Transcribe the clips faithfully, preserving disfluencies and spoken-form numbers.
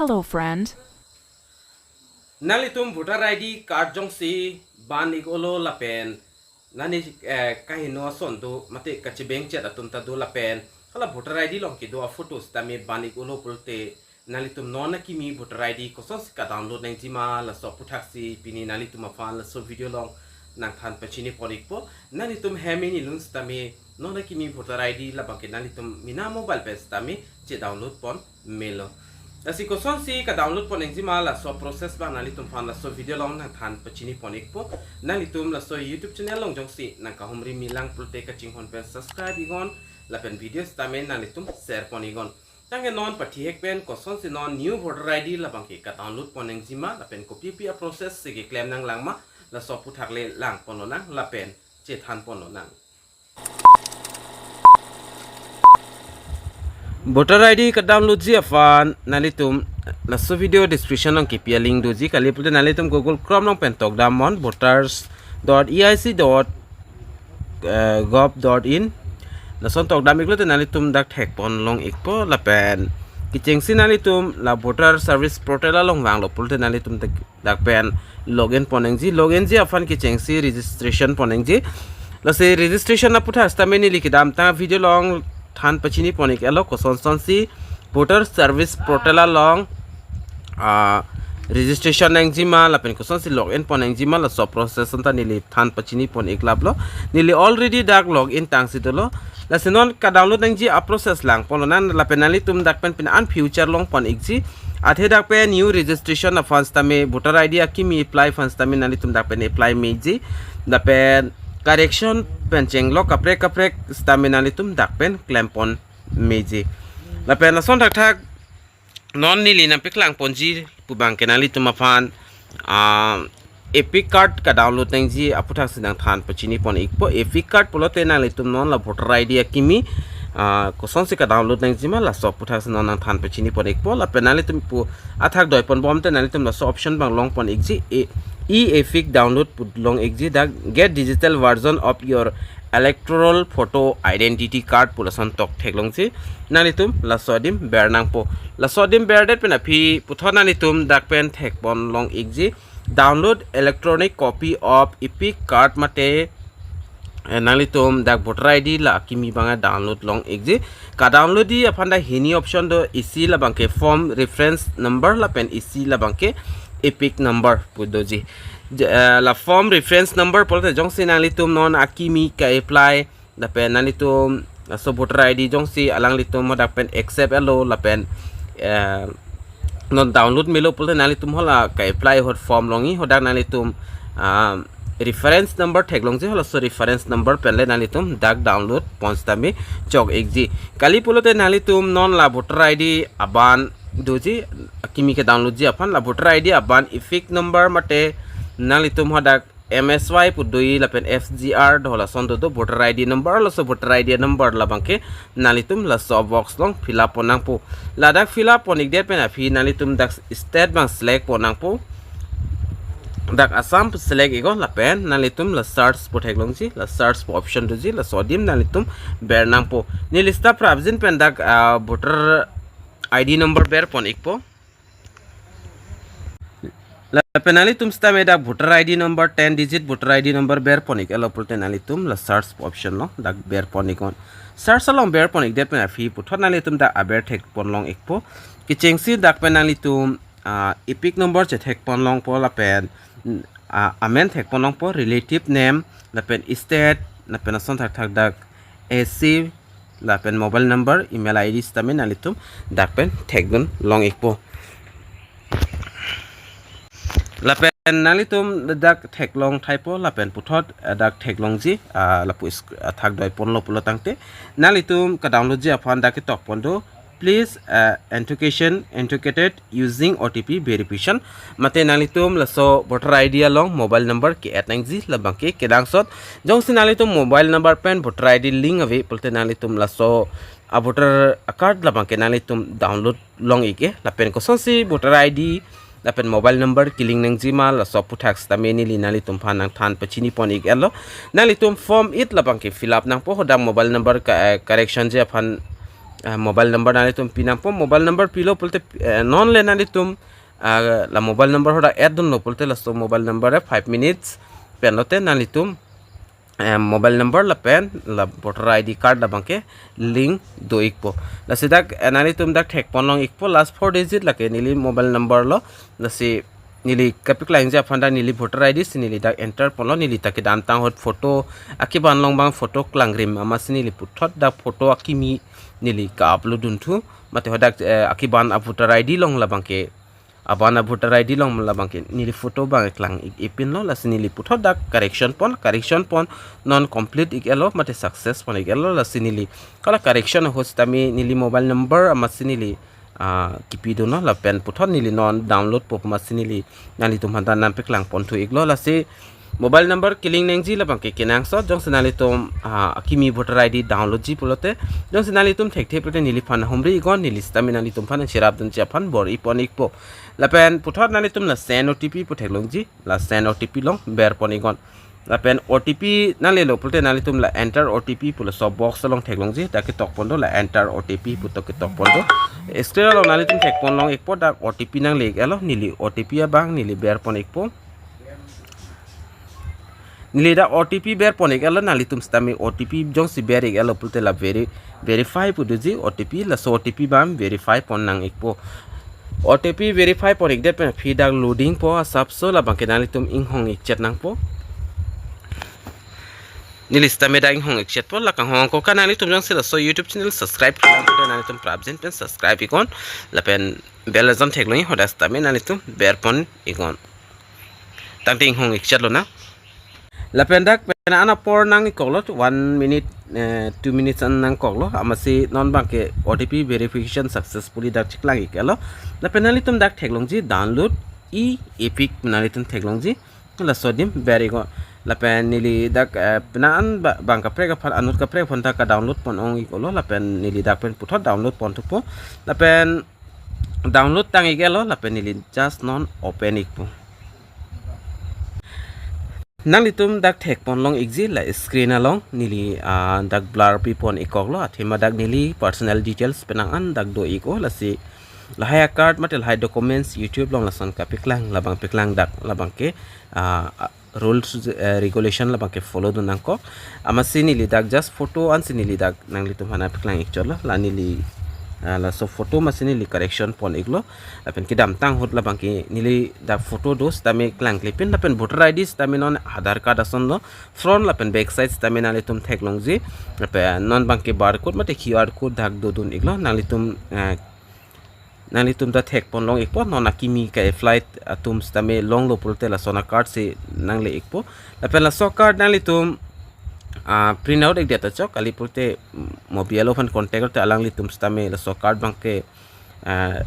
Hello, friend. Nanglitum voter I D card jongsi ban-ik olo lapen nani, eh, kaheno ason do mate kachebengchet atum ta do lapen hala voter I D along kedo aphoto sitame ban-ik olo pulote nanglitum non akimi voter I D kosonsi kadownload nangjima laso aphuthaksi pini nanglitum aphan laso video along nangthan pachini pon-ikpo. Nanglitum hem inilun sitame non akimi voter I D labangke nanglitum mena mobile pen sitame chedownload pon melo. Lasi kosonsi kadownload pon nangjima laso process abang nanglitum aphan laso video along nangthan pachini pon-ikpo. Nanglitum laso YouTube channel along jongsi nangkahumri milang pulote kachinghon pen subscribe-iknon lapen video sitame nanglitum share pon-iknon. Tangke non pathihek pen kosonsi non new voter I D labangke kadownload pon nangjima lapen kopi-pi aprocess si keklem nanglangma laso aphuthak le lang ponlonang lapen chethan ponlonang. Voter I D kadownloadji aphan nanglitum laso video description along kepi a-link doji, kali pulote nanglitum Google Chrome along pen tokdam non voters dot E I C dot gov dot in. Lason tokdam-iklote nanglitum dak thek pon long-ikpo lapen kechengsi nanglitum la voter service portal along vanglo pulote nanglitum dak, dak pen login pon nangji, loginji aphan kechengsi registration pon nangji. Lasi registration aputhak sitame neli kedamtang video along than pachini pon-ik-etlo kosonsonsi voter service portal along, ah, registration nangjima lapen kosonsi login pon nangjima laso process anta neli than pachini pon-iklaplo. Neli already dak login tangsi dolo. Lasi non kadownload nangji aprocess lang ponlonang lapen nanglitum dak pen pini an future long pon-ikji. Athe dak pen new registration aphan sitame voter I D akimi apply aphan sitame nanglitum dak pen apply meji. Dak pen correction pen chenglok kaprek kaprek sitame nanglitum dak pen klem pon meji. Lapen lason thakthak non neli nangpaklang ponji pu abangke nanglitum aphan, ah, EPIC card kadownload nangji aphuthaksi nangthan pachini pon-ikpo. EPIC card pulote nanglitum non la voter I D akimi, ah, kosonsi kadownload nangjima laso aphuthaksi non nangthan pachini pon-ikpo. Lapen nanglitum pu athak doi pon bomte nanglitum laso option abang long pon-ikji, e, e-EPIC download pu long-ikji, dak get digital version of your electoral photo identity card pu lason tok theklongji. Nanglitum laso adim ber nangpo. Laso adim berdet pen aphi puthot nanglitum dak pen thek pon long-ikji, download electronic copy of EPIC card mate, eh, nanglitum dak voter I D la akimi abang download long-ikji. Kadownloadji aphan dak hini option do, isi labangke form reference number lapen isi labangke EPIC number pu doji. Je, eh, la form reference number pulote jongsi nanglitum non akimi ka-apply lapen nanglitum laso voter I D jongsi alanglitum hadak pen accept-etlo lapen, eh, non download melo pulote nanglitum hala ka-apply ahut form longji, hadak nanglitum, ah, reference number theklongji, halaso reference number pen le nanglitum dak download pon sitame chok-ikji. Kali pulote nanglitum non la voter I D aban doji, akimi kadownloadji aphan la voter I D aban EPIC number mate nanglitum hadak M S Y pu doji lapen F G R do, lason do do voter I D number, laso voter I D number labangke nanglitum laso box along fill up pon nangpo. Ladak fill up pon-ikdet pen aphi nanglitum dak state abang select pon nangpo. Dak Assam pu select-iknon lapen nanglitum la search pu theklongji, la search pu option doji, laso adim nanglitum ber nangpo. Neli seta prapjin pen dak, ah, voter I D number ber pon-ikpo. Lapen nanglitum sitame dak voter I D number, ten digit voter I D number ber pon-ik-etlo pulote nanglitum la search option along dak ber pon-iknon. Search along ber pon-ikdet pen aphi puthot nanglitum dak aber thek pon long-ikpo. Kechengsi dak pen nanglitum, ah, EPIC number chethek pon longpo lapen, ah, amen thek pon longpo, relative name lapen state lapen lason thakthak dak A C lapen mobile number, email I D sitame nanglitum dak pen thekdun long-ikpo. Lapen nanglitum dak theklong thaipo lapen puthot, eh, dak theklongji, ah, lapu is-, ah, thak doi ponlo pulo tangte nanglitum kadownloadji aphan dak ketok pon do, please, uh, authentication, authenticated using O T P verification. Mate nanglitum laso voter I D along mobile number ke-add nangji labangke kenangsot. Jongsi nanglitum mobile number pen voter I D link ave pulote nanglitum laso a-voter a-card labangke nanglitum download long-ik-e. Lapen kosonsi voter I D lapen mobile number ke-link nangjima laso aputhak sitame neli nanglitum aphan nangthan pachini pon-ik-etlo. Nanglitum form eight labangke fill up nangpo, hadak mobile number ka, eh, correctionji aphan ah, mobile number nanglitum pinangpo. Mobile number pilo pulote, eh, non le nanglitum, ah, la mobile number hadak add dunlo pulote laso mobile number e five minutes pen lote nanglitum, eh, mobile number lapen la voter I D card labangke link do-ikpo. Lasi dak, eh, nanglitum dak thekponlong-ikpo, last four digit lake neli mobile number lo. Lasi neli kapeklangji aphan dak neli voter I D si neli dak enter ponlo. Neli ta kedamtang ahut photo akeban along bang photo klangrim amatsi neli puthot dak photo akimi neli ka-upload dunthu. Mate hadak, eh, akeban a voter I D along labangke, aban a voter I D along labangke neli photo bang klang-ik ipinlo. Lasi neli puthot dak correction pon, correction pon non complete-ik-etlo mate success pon-ik-etlo. Lasi neli hala correction ahut sitame neli mobile number amatsi neli, ah, kipidunlo lapen puthot neli non download po amatsi neli nanglitum aphan ta nangpeklang ponthu-iklo. Lasi mobile number kelink nangji labangke kenangsot, jongsi nanglitum, ah, akimi voter I D download ji pulote, jongsi nanglitum thekthe pulote neliphan humri-iknon, neli sitame nanglitum aphan nangcherap dunji aphan bor-i pon-ikpo. Lapen puthot nanglitum la send O T P pu theklongji, la send O T P along ber pon-iknon. Lapen O T P nanglelo pulote nanglitum la enter O T P pu laso box along theklongji, dak ketok pon do, la enter O T P pu tok ketok pon do. Screen along nanglitum thekponlong-ikpo, dak O T P nangle-ik-etlo, neli O T P abang neli ber pon-ikpo. Neli dak O T P ber pon-ik-etlo, nanglitum sitame O T P jongsi ber-ik-etlo pulote la veri-, verify pu doji O T P, laso O T P bang verify pon nang-ikpo. O T P verify pon-ikdet pen aphi dak loading po asapso, labangke nanglitum inghong-ikchet nangpo. Neli sitame dak inghong-ikchetpo, la kanghong ako ka nanglitum jongsi laso YouTube channel subscribe-kle lang pulote nanglitum prapjin pen subscribe-iknon, lapen bell ajon theklongji, hadak sitame nanglitum ber pon-iknon. Tangte inghong-ikchetlo nang. Lapen dak pen an apor nang-ikkoklo, one minute, eh, two minutes an nangkoklo, amatsi non bangke O T P verification successfully dak chiklang-ik-etlo. Lapen nanglitum dak theklongji download e-Epic nanglitum theklongji. Laso adim ber-iknon. Lapen neli dak, eh, penan ba-, bang kaprek aphan, anut kaprek aphan dak ka-download pon ong-iklo, lapen neli dak pen puthot download ponthupo. Lapen download tang-ik-etlo, lapen neli just non open-ikpo. Nanglitum dak thekponlong-ikji, la screen along neli, ah, dak blur pi pon-ikkoklo, athema dak neli personal details penang an dak do-iknon. Lasi lahai a-card mate lahai documents YouTube along lason kapeklang, labang peklang dak labangke, ah, rules, eh, regulation labangke follow dun nangkok. Amatsi neli dak just photo ansi neli dak nanglitum aphan nangpeklang-ikchotlo. La neli, ah, laso photo amatsi neli correction pon-iklo. Lapen kedamtang ahut labangke neli dak photo do sitame klangklepin, lapen voter I D sitame non Aadhaar card ason do. Front lapen back side sitame nanglitum theklongji. Lapen non bangke barcode mate Q R code dak dodun-iklo. Nanglitum, eh, nanglitum ta thekponlong-ikpo, non akimi ka-apply atum sitame longlo pulote lason a-card si nangle-ikpo. Lapen laso card nanglitum, ah, print out-ikdet ta chok, kali pulote, mm, mo B L O aphan contact te alanglitum sitame laso card bangke, ah,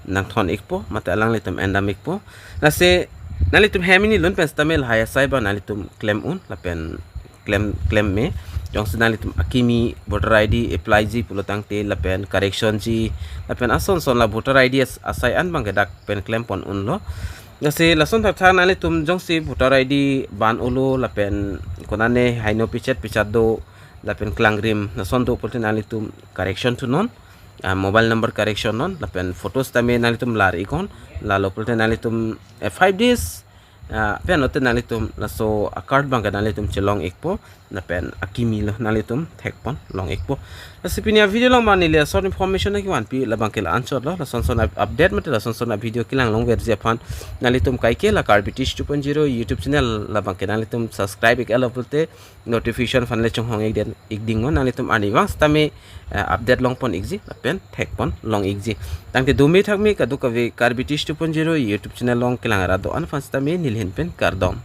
nangthon-ikpo, mate alanglitum endam-ikpo. Lasi nanglitum hem hini lun pen sitame lahai asai bang nanglitum klem un, lapen klem, klem me. Jongsi nanglitum akimi voter I D apply ji pulo tangte lapen correction ji, lapen ason son la voter I D as-, asai an bangke dak pen klem pon unlo. Lasi lason thakthak nanglitum jongsi voter I D ban-olo lapen konane haino pichet pichet do lapen klangrim lason do pulote nanglitum correction thunon, ah, mobile number correction non, lapen photo sitame nanglitum lar-iknon, lalo pulote nanglitum, eh, five days, ah, pen lote nanglitum laso a-card bangke nanglitum chelong-ikpo, lapen akimi lo nanglitum thekponlong-ikpo. Lasi pini a-video along bang neli a-short information nangkevanpi labangke la-anchotlo, lason son up-, update mate lason son a-video kelang longverji aphan nanglitum kaike la Karbi Teach two point zero YouTube channel labangke nanglitum subscribe-ik-etlo pulote notification aphan le chonghong-ik den-ik dingnon, nanglitum arnivang sitame, eh, update long pon-ikji lapen thekponlong-ikji. Tangte dumi thakmi kadokave Karbi Teach two point zero YouTube channel along kelang arat do-an aphan sitame neli ahin pen kardom.